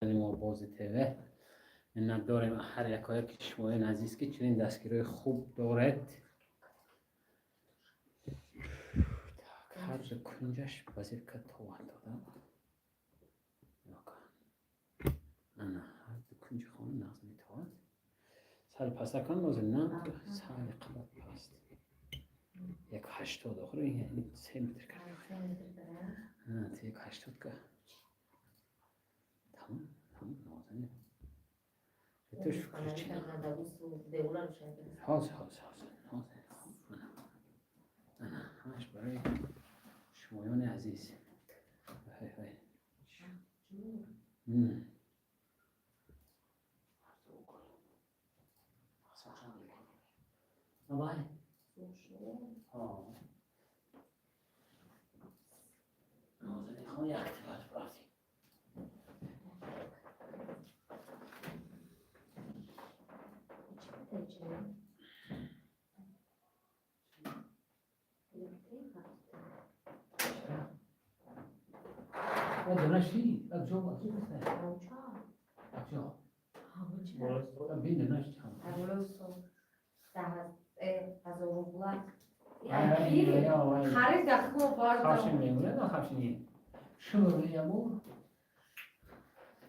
Мо Бози ТВ миннатдорем ҳар якояки шумоён азиз, ки чунин дастгириҳои хуб доред. Так, ҳар кунҷаш вазирка товар додам. Ана, ҳар ду кунҷи хона нағз метовад. Сали пастакан лозим на, сали қабат паст. 1,80 охир, яъни 3 метр кард. 1,80 ка. Тамом, тамом, нозанин. Туш включено. Ҳозир, ҳозир, ҳозир, ҳозир. Ана, ҳамаш барои шумоёни азиз. Ҳай, ҳай. Давай. Нозанин хон, як тибат рафтем. Донаши, як ҷо бо як ҷо. Бин донаш чанд. 1000 рубла. Харид дахмо. Хавшин мегӯяд, на хавшини. Шумо яму.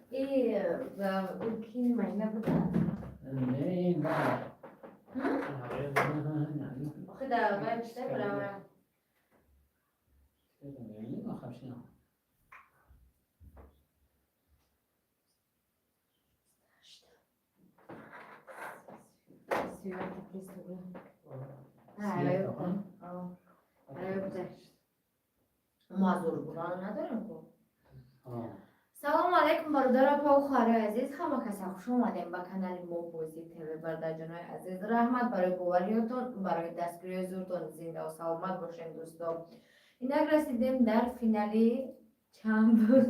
И кин майна буда? Не, на. Охи да вай чита брава. На хавшин. 31 приз рубла. Мо 1000 рубла надорем ку. Салому алайкум, бародару апау, хоҳарои азиз, ҳама каса хуш омадем ба канали мо Бозӣ ТВ. Бародарҷонои азиз, раҳмат барои бовариётон, барои дастгириёи зуртон, зиндаву саломат бошем, дӯсто. Инак, расидем дар финали чанд буд?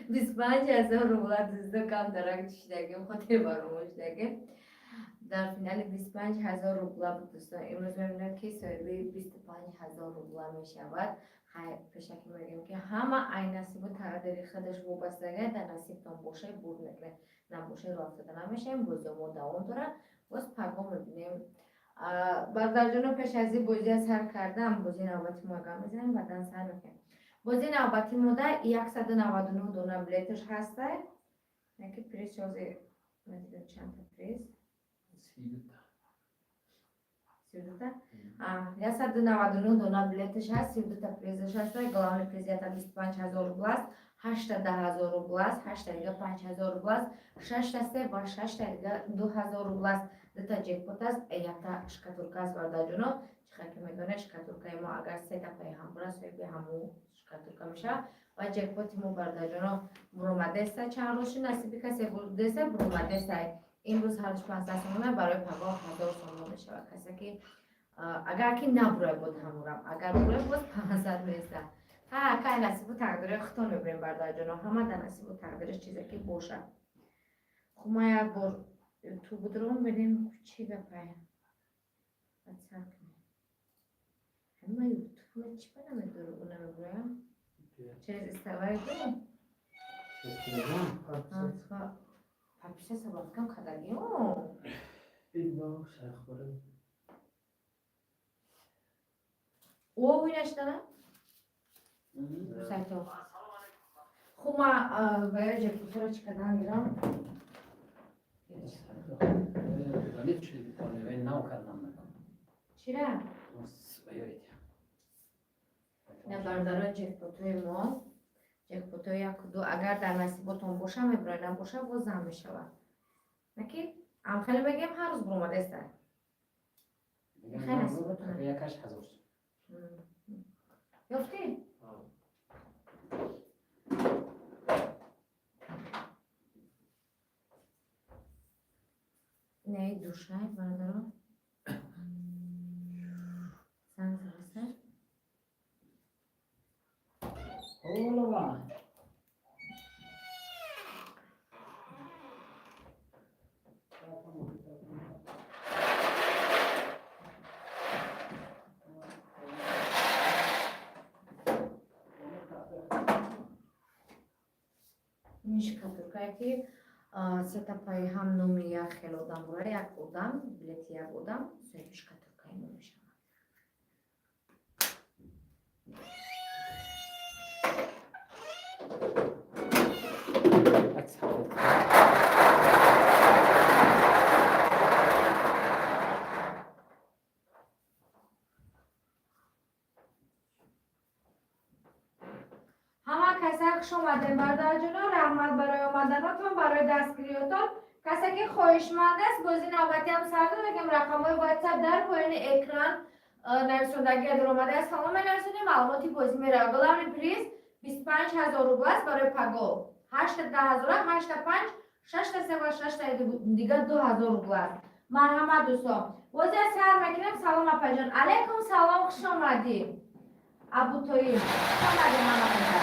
25 000 рубла, дӯсто, камтарак чишидагим, хотир баромо шудагим. Дар финали 25 000 рубла буд, дӯстон. Имрӯз мебинем, ки соҳиби 25 000 рубла мешавад. Хай, пешакӣ мегӯем, ки ҳама ай насибу тақдири худаш вобастага. Дар насибтон бошай, бурд мекунед, набошай, роҳ афтода намешавем. Бозиҳо мо давом дорад, боз пагоҳ мебинем. Бародарҷоно, пеш аз ин бозия сар кардам, бозии навбати мо гап мезанем, баъдан сар мекунем. Бозии навбати мода 199 дона билеташ ҳаста, яки приз ҳози надидам, чандта приз? 32та. 32та, 199 дона билеташ ҳаст, 32та призаш ҳаста. Главный приз ята 25 000 рубла аст, ҳашта 10 000 рубла аст, ҳашта дига 5000 рубла аст, шашта се ва шашта дига 2000 рубла аст, дута ҷекпот аст, якта шкатулка аст. Бародарҷоно, чихел ки медонед, шкатулкаи мо агар сета пайҳам бора, соҳиби ҳамун шкатулка мешавад. Ва ҷекпоти мо, бародарҷоно, буромадеста, чанд рӯз шуд, насиби касе будеста, буромадеста. Имрӯз ҳарш 500 сомона, барои пагоҳ 1000 сомон мешавад. Касе ки агар ки набурай, буд ҳамурам, агар бурай, боз 500 места. Ҳа, кай насибу тақдири худтон мебурем, бародарҷоно, ҳама дар насибу тақдириш чизе ки бошад. Хуб, ман як бор ту будром, бинем чӣ гапай. Баъд сар кунем. Ҳама ютуб чӣ ба намебурам? Через инстаграм. Подписаться кам кардагиё. Бо шайхбора. О, уйнаштана? Сайто. Хуб, ма ба як ҷекпотро чӣ кардан гирам? Валид шуди, нав кардам. Чира? На, бародарон, ҷекпотои мо, ҷекпотои яку ду, агар дар насиботон боша, мебурад, набоша, боз зам мешавад. Наки ам хеле мегӯем, ҳар рӯз буромадаста. Якаш ҳазор. Ёфтӣ? Инаи душай, бародарон. Занг задаста. Голова. Ин шкатулкае, ки сета паи ҳам номи як хел одам бора, як одам, билети як одам соҳиби шкатулкаи мо мешавад. Як савол. Ҳама каса хуш омадем, бародарҷоно, раҳмат барои омаданотон, барои дастгириётон. Касе ки хоҳишманд аст, бози навбатиам сар додагем. Рақамҳои ватсап дар поёни экран нависондагия даромадааст. Ҳама менависонем, маълумоти бозӣ меравад. Главный приз 25 000 рубл аст барои паго. Ҳашта 10 ҳазора, ҳашта панҷ, шашта се ва шашта дига 2000 рубл аст. Марҳамат, дӯстон, бозия сар мекунем. Салом, апаҷон. Алайкум салом, хуш омадӣ, Абутоир, хуш омадем ҳама каса.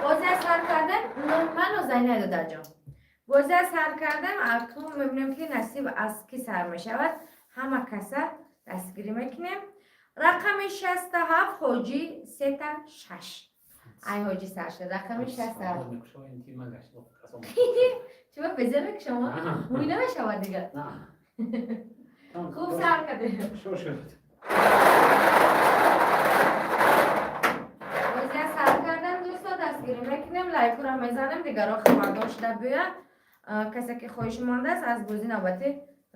Бозия сар кардем. Ман Нозанина, додарҷон, бозия сар кардем. Акнун мебинем, ки насиб аз кӣ сар мешавад. Ҳама каса дастгирӣ мекунем. Рақами 67, Ҳоҷӣ, сета шаш. Ай, Ҳоҷӣ сар шуд. Рақами 67. Чиба беза мекушам? Мӯй намешавад дига. Хуб, сар кардем. Шуд. Бозия сар кардем, дӯсто, дастгирӣ мекунем, лайкура мезанем, дигарон хабардор шуда биёяд. Касе ки хоҳишманд аст, аз бозӣ навбатӣ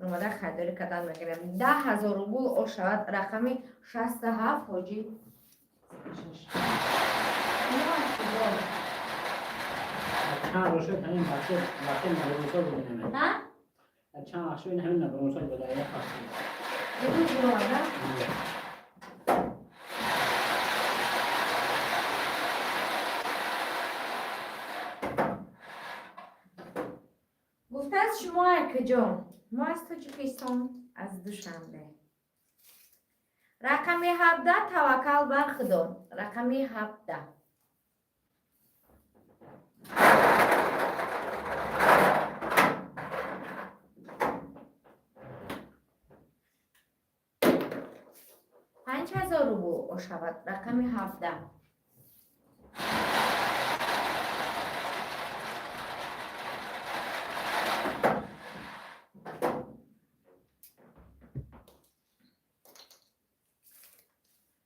омада харидорӣ кардан мекунем. 10 000 рубл ошавад рақами 67, Ҳоҷӣ, шаш. Чанд рӯз шуд, ҳамин бача набрунсол буд. На? Чанд вақт шуд, ҳамин набрунсол буд, як ҳафта. Имрӯз буромада? Гуфтааст, шумо куҷо? Мо аз Тоҷикистон, аз Душанбе. Рақами 17, Таваккал бар Худо. Рақами 17. 5000 рубл ошавад рақами 17.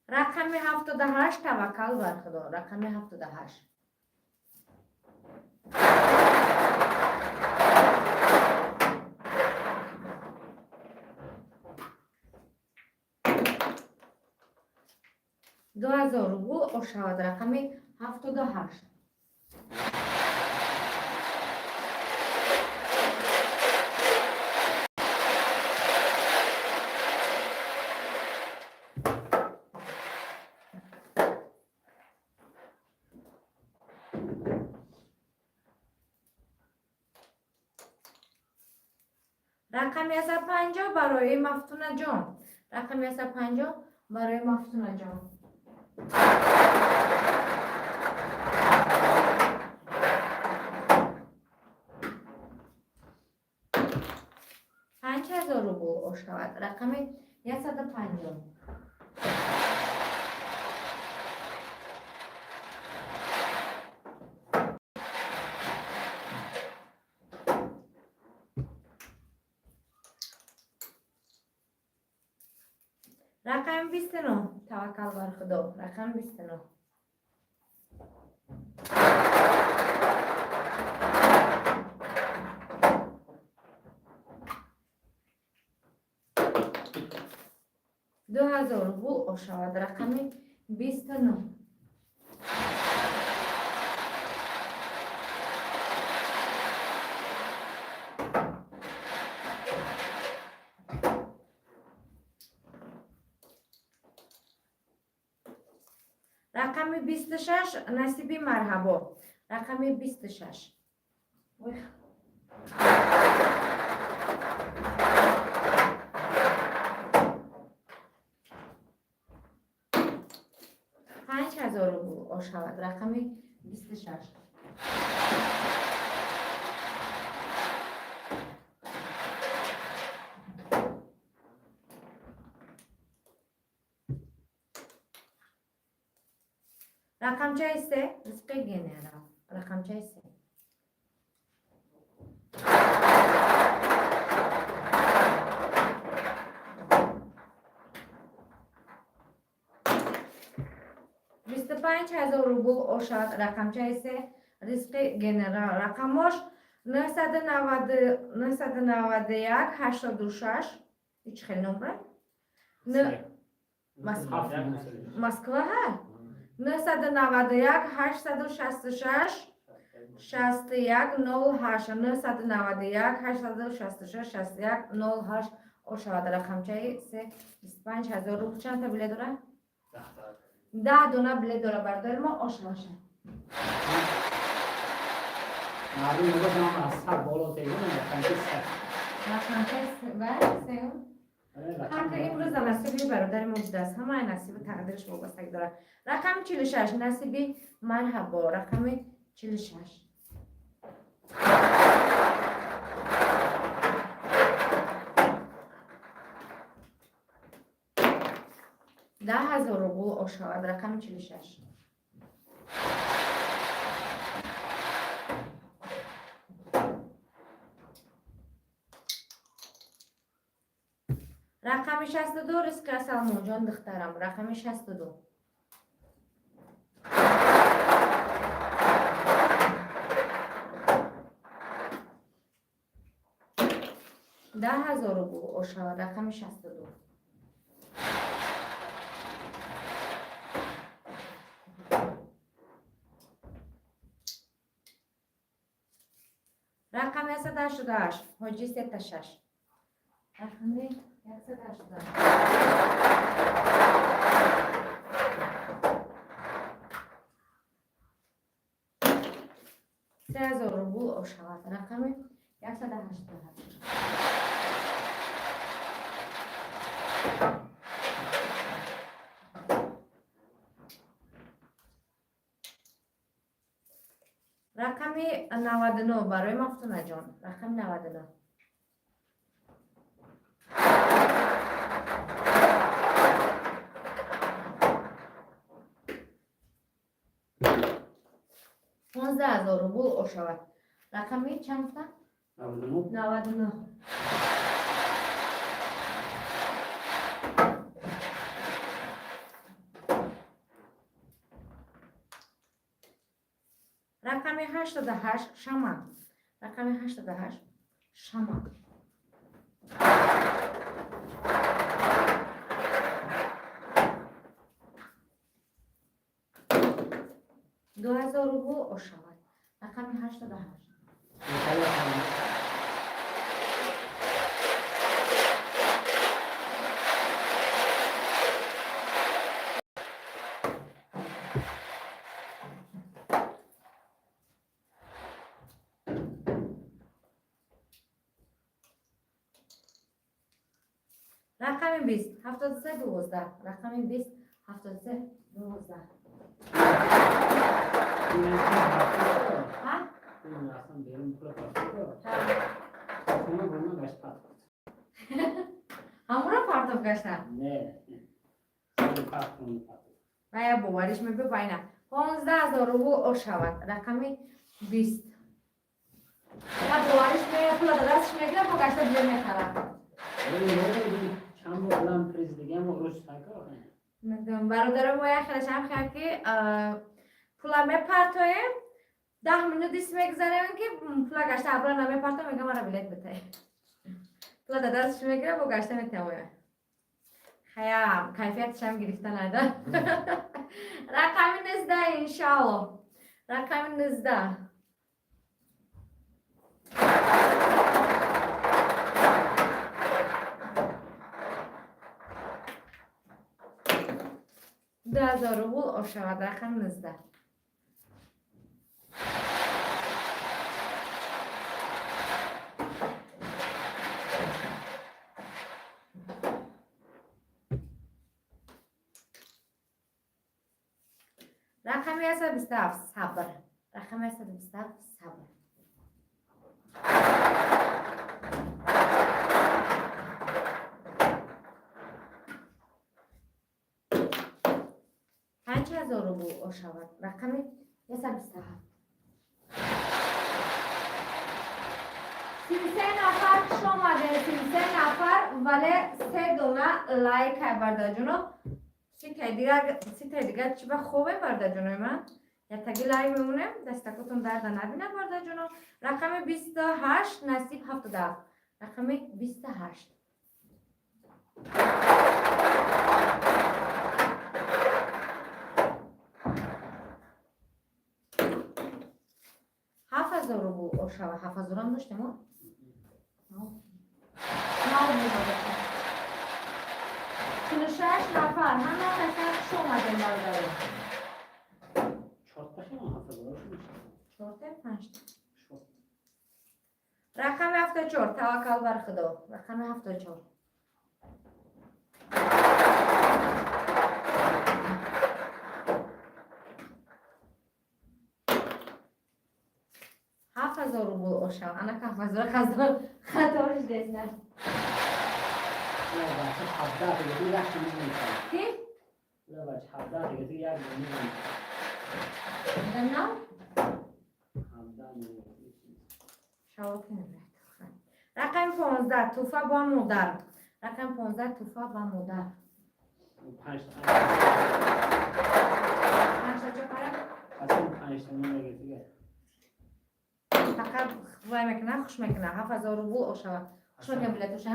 Рақами 78, Таваккал бар Худо. Рақами 78. 2000 рубл ошавад рақами 78. Рақами 150 барои Мафтунаҷон. Рақами 150 барои Мафтунаҷон. 5000 рубл ошавад рақами 150. Рақами 29, Таваккал бар Худо. Рақами 29. 2000 рубл ошавад рақами 29. Рақами 26, Насиби марҳабо. Рақами 26. Ой. 5000 рубл ошавад рақами 26. Рақамчаи се, ризқи генерал, рақамчаи се. 25 000 рубл ошад, рақамчаи се, ризқи генерал. Рақамош 991 86. Ҳеч хел номра. Москва ҳа, 991 866 61 08, 991 866 61 08 ошавад, рақамчаи се, 25 000 рубл. Чандта билет дора? 10 дона билет дора, бардори мо, ошаваша. Мардум мегуфт, аз сар боло тегун, рақамчаи се. Рақамчаи сеюм. Ҳар имрӯз насиби бародари мо будааст, ҳамаи насиби тақдираш вобастагӣ дорад. Рақами 46, насиби марҳабо, рақами 46. 10 000 рубл ошавад, рақами 46. Рақами 62, ризқи Салмонҷон, духтарам, рақами 62. 10 000 рубл ошавад, рақами 62. Рақами 188, ҳоҷи сета шаш, рақами 188. 3000 рубл ошавад, рақами 188. Рақами 99 барои Мафтунаҷон, рақами 99. 15 000 рубл ошавад. Рақами чанд гуфтам? 99. 99. Рақами 88, шаман, рақами 88, шаман. 2000 рубл ошавад, рақами 88. Иншаллоҳ. Рақами 20, 73, 12, рақами 20, 73, 12. Ҳа. Рафтам берун, пула партоф. Ҳа. Хона бурма гашт, партофт. Ҳамуро партоф гашта? Не, партофт. Вая бовариш мебё байна. 15 000 рубл ошавад, рақами 20. Я бовариш мея, пула да дастш мегира, бо гашта билет мехарад. Чанд бор олам приз дигам рӯз сака. Бародаро, мо яхелашам хел ки пула мепартоем, 10 минут ис мегзарем ки пула гашта абра намепартом, мегам, мара билет битай. Пула да дастш мегира, бо гашта метавоя. Хая кайфиятшам гирифта нада. Рақами 19, иншалло, рақами 19. 2000 рубл ошавад, рақами 19. Рақами 127, сабр, рақами 127, сабр. 5000 рубл ошавад. Рақами 127. 33 нафар хуш омадем, 33 нафар, вале се дона лайк ай бардаҷоно. Ситаи дигар чӣ ба хобе бардаҷонои ман? Яктаги лайк мемонем, дастакотон дарда набина бардаҷоно. Рақами 28, насиб 77. Рақами 28. 7000 рубл ошава. 7000-ам доштем, о? 46 нафар, ҳама каса хуш омадем бародаро. Чорта хело 7000 Чорта, панҷта. Рақами 74, таваккал бар Худо. Рақами 74. 7000 рубл ошав. Ана 7000 хазор хаторш десна. Бача 17 дига як мезанад. Ки? Бача 17 дига як мезанад. На? 17 мезанад. Шавоки набрат. Рақами 15, туфа бо модар. Рақами 15, туфа ба модар. Панҷ Панҷта чо пара? Аслан панҷ та мега дига. Фақат вай мекуна, хуш мекуна. 7000 рубл ошава. Хуш мекуна билетоша?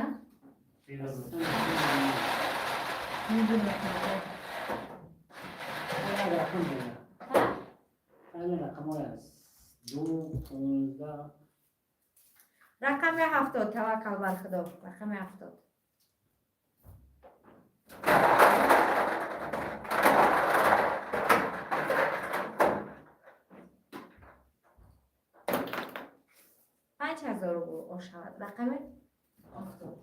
Мебин мекуна. Рақам мега. Ҳа? Ҳамин рақамҳои аст. 2, 15. Рақами 70, таваккал бар Худо. Рақами 70. 5000 рубл ошавад. Рақами 70.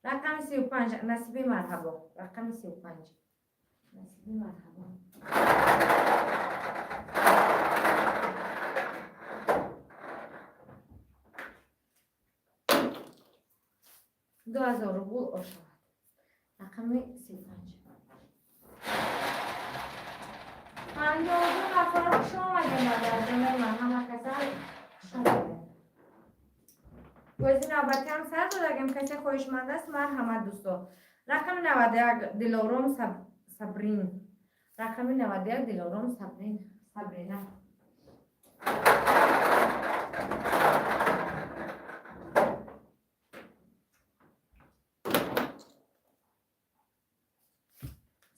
Рақами 35, насиби марҳабо. Рақами 35. Насиби марҳабо. 2000 рубл ошавад. Рақами 35. 52 нафар хуш омадем бародарҷонои ман, ҳама каса хуш омадем. Бозӣ навбатӣ ҳам сар додагем, касе хоҳишманд аст, марҳамат дӯсто. Рақами 91, Дилором Сабрин. Рақами 91, Дилором Сабрин. Сабрина.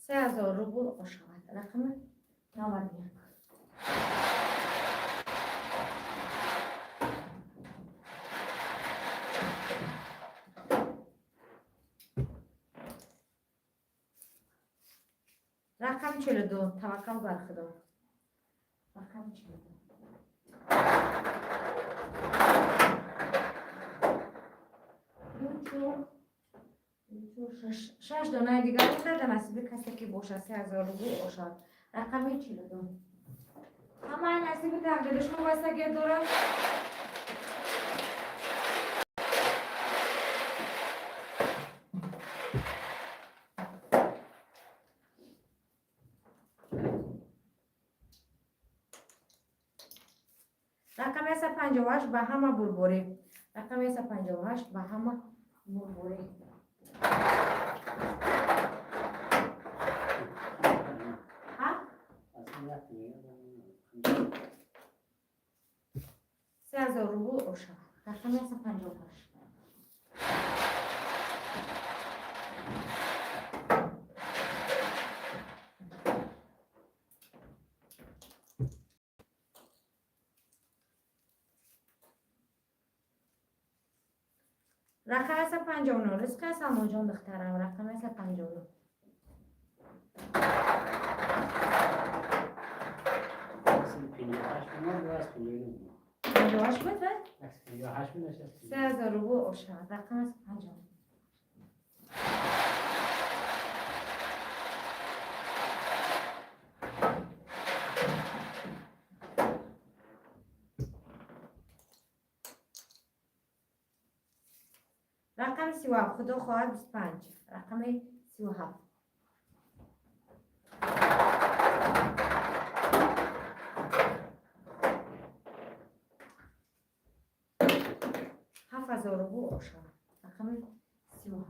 3000 рубл ошавад. Рақами 91. Рақами 42, таваккал бар Худо. Рақами 42. Ду, чор, ду, чор, шаш, шаш донаи дигар монда дар насиби касе ки бошад, 3000 рубл ошад. Рақами 42. Ҳамаи насиби тақдири шумо вастагӣ дорад. Рақами 158, ба ҳама бурборӣ. Рақами 158, ба ҳама бурборӣ. Ҳа? Аслан як мега. 3000 рубл ошавад. Рақами 158. Рақами 159, ризқи Салмонҷон духтарам. Рақами 159. 58 мемон ва аз 59 мемон. 58 буд, ва? 58 мемон. 3000 рубл ошавад. Рақами 159. Рақами 37, худо хоҳад, 25. Рақами 37. 7000 рубл ошавад. Рақами 37.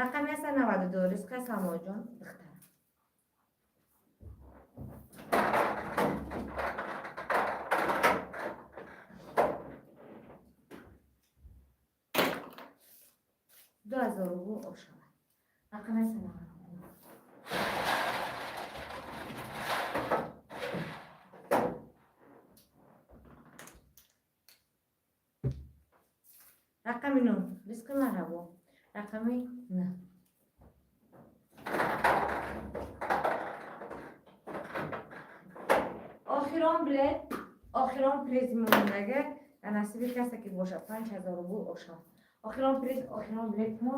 Рақами 192, ризқи Салмоҷон, духтар. 2000 рубл ошавад. Рақами 192. Рақами 9, ризқи марҳабо. Рақами 9. Охирон билет, охирон приз мондаги дар насиби касе ки бошад, 5000 рубл ошавад. Охирон приз, охирон билет мо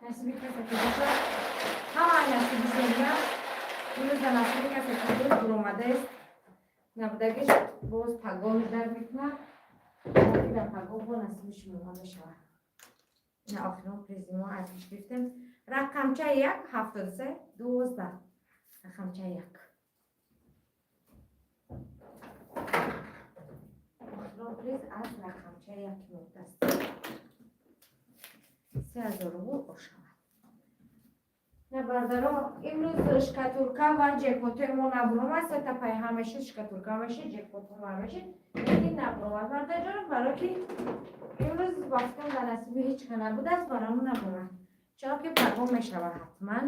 насиби касе ки бошад, ҳамаи насибишон. Имрӯз дар насиби касе ки буд, буромадааст, набудагиш боз пагоҳ дар мекунад, дар пагоҳ бо насиби шумо мешавад. Ина охирон призи мо аз пеш гирифтем. Рақамча 1, 73, 12. Рақамча 1. Охирон приз аз рақамча 1 мебудаст. 3000 рубл ошавад. На, бардаро, имрӯз шкатулка ва ҷекпотои мо набуромад, сета пайҳам мешид, шкатулка мешид, ҷекпото мешид, лекин набуромад, бардарҷон, баро ки имрӯз вақтон дар насиби ҳеҷ ка набудааст, барамон набуромад. Чаро ки пагоҳ мешавад ҳатман.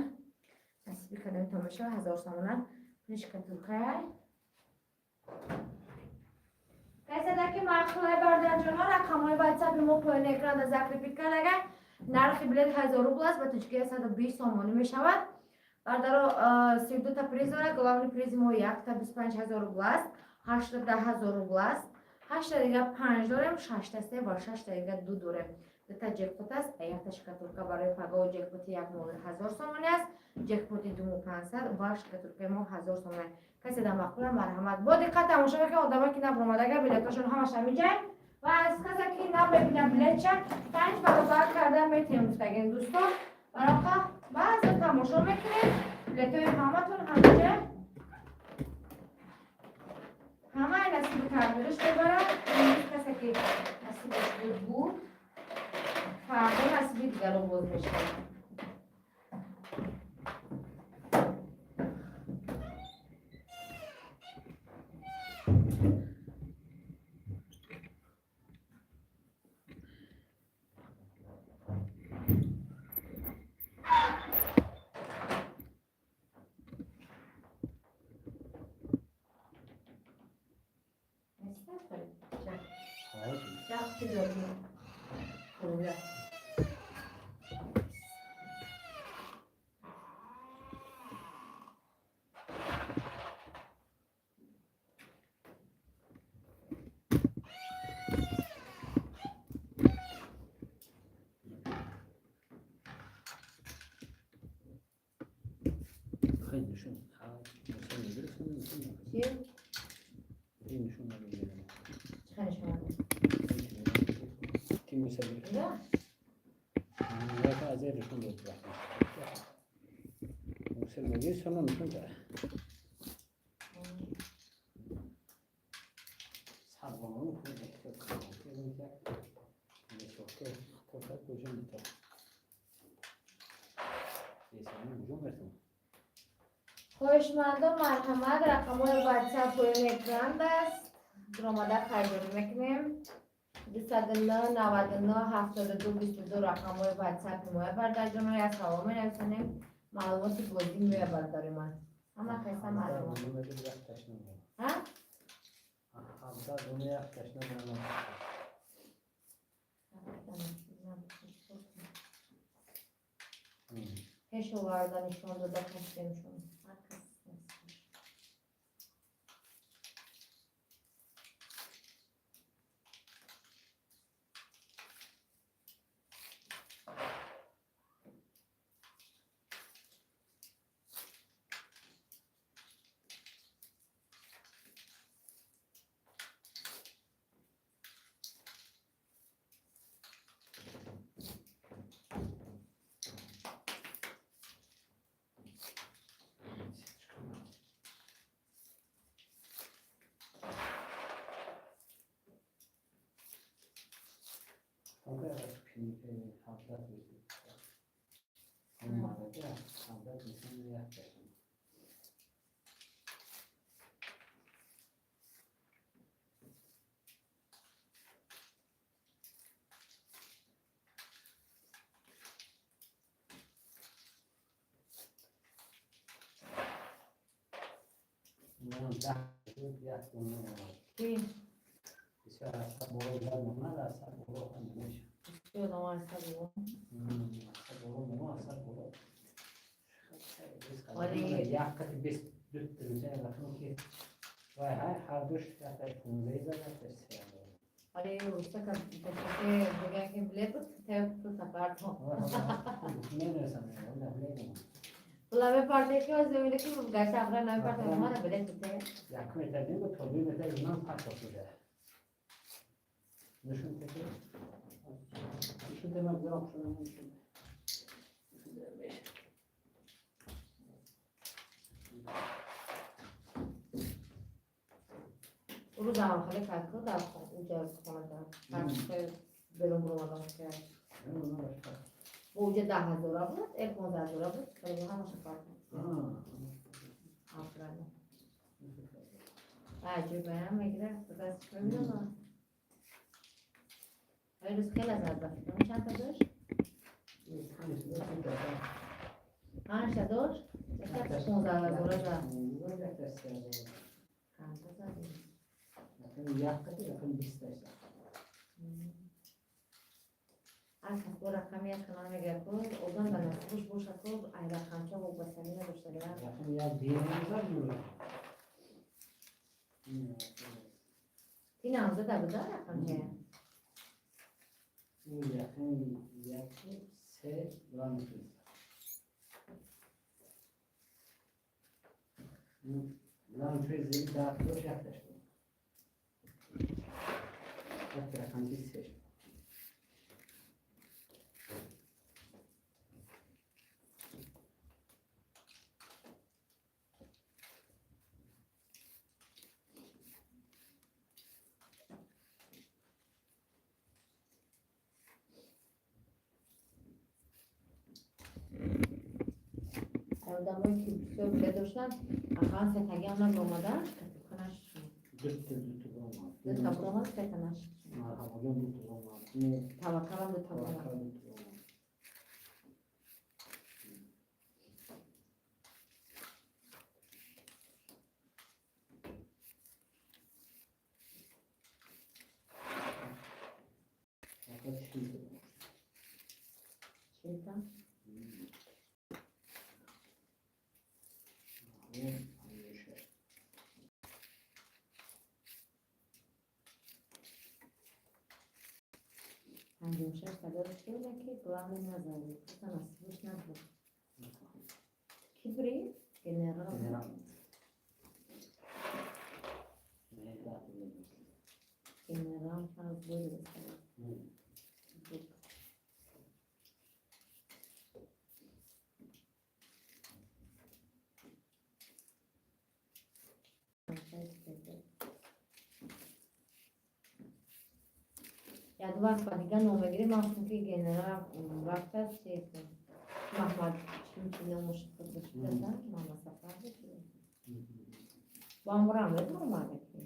Насиби кадомитон мешавад, 1000 сомона пули шкатулкая. Касада ки маъқулай, бардарҷонҳо, рақамҳои ватсапи мо поёни экранда закрепить кардага. Нархи билет 1000 рубл аст, ба тоҷикия 120 сомонӣ мешавад. Бардаро, 32та приз дорад. Главный призи мо якта 25 000 рубл аст, ҳашта 10 000 рубл аст, ҳашта дига панҷ дорем, шашта се ва шашта дига ду дорем. Дута ҷекпот аст, якта шкатулка барои пагоҳ. Ҷекпоти як мо 1000 сомонӣ аст, ҷекпоти думу 500 ва шкатулкаи мо 1000 сомонӣ. Касе дар маъқула, марҳамат, бо диққат тамошо мекунед. Одамое ки набуромадага, билетошон ҳамаш ҳамиҷай ва аз касе ки намебина, билетча панҷ баробар карда метиҳем, гуфтагин, дӯстон. Бароқа баъзе тамошо мекунед, билетҳои ҳаматон ҳамиҷа, ҳамаи насиби тақдириш мебарад. Имрӯз касе ки насибаш буд, буд, фардо насиби дигаро боз мешавад. Ҳозир. Чӣ дорӣ? Хуб. Хеле нишон. Нишон мегирифтам, нишон. Чӣ? Ин нишон намегирам. Чӣ нишон? Ки мусаввир. Да? Яка аз ин нишон дод. Мусаввир мегирифт, соно нишон дод. Сарбонон пул эҳтиёт кунед. Як нишон куҷо метавон. Куҷо мертам? Хоҳишмандон, марҳамат, рақамҳои ватсап поёни экран аст. Дуромада харидорӣ мекунем. 209 99 72 22 рақамҳои ватсапи моя, бардарҷоно. Як савол менависонем, маълумоти бозӣ меёбад барои ман. Ҳама каса маълумот. Ҳа? 17 дуна як ташна дорам. Пеш оварда нишон дода кашидемшон. Ҳар кас насибаш. Одамое ки бисёр билет доштанд, ақаллан сетагиам набаромадаш, катибхонаш дута баромад, сетанаш. Таваккалам дута баромад. Чилта? Кибри генерал. Генерал Як вақт ба дигар ном мегирем, ман гуфтам ки генерал рафтааст, Маҳмад чӣ номаш шуда, Маҳмад Сафар буд. Бо амрам омада ки.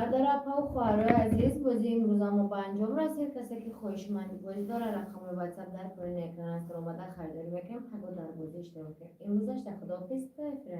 Бародару апаву хоҳарои азиз, бозии имрӯза мо ба анҷом расид. Касе ки хоҳишманди бозӣ дорад, рақамҳои Ватсап дар поёни экран аст, омада харидорӣ мекунем, ҳаго дар бозӣ иштирок мекунем. Имрӯзаш да худоҳофиз, то эфир.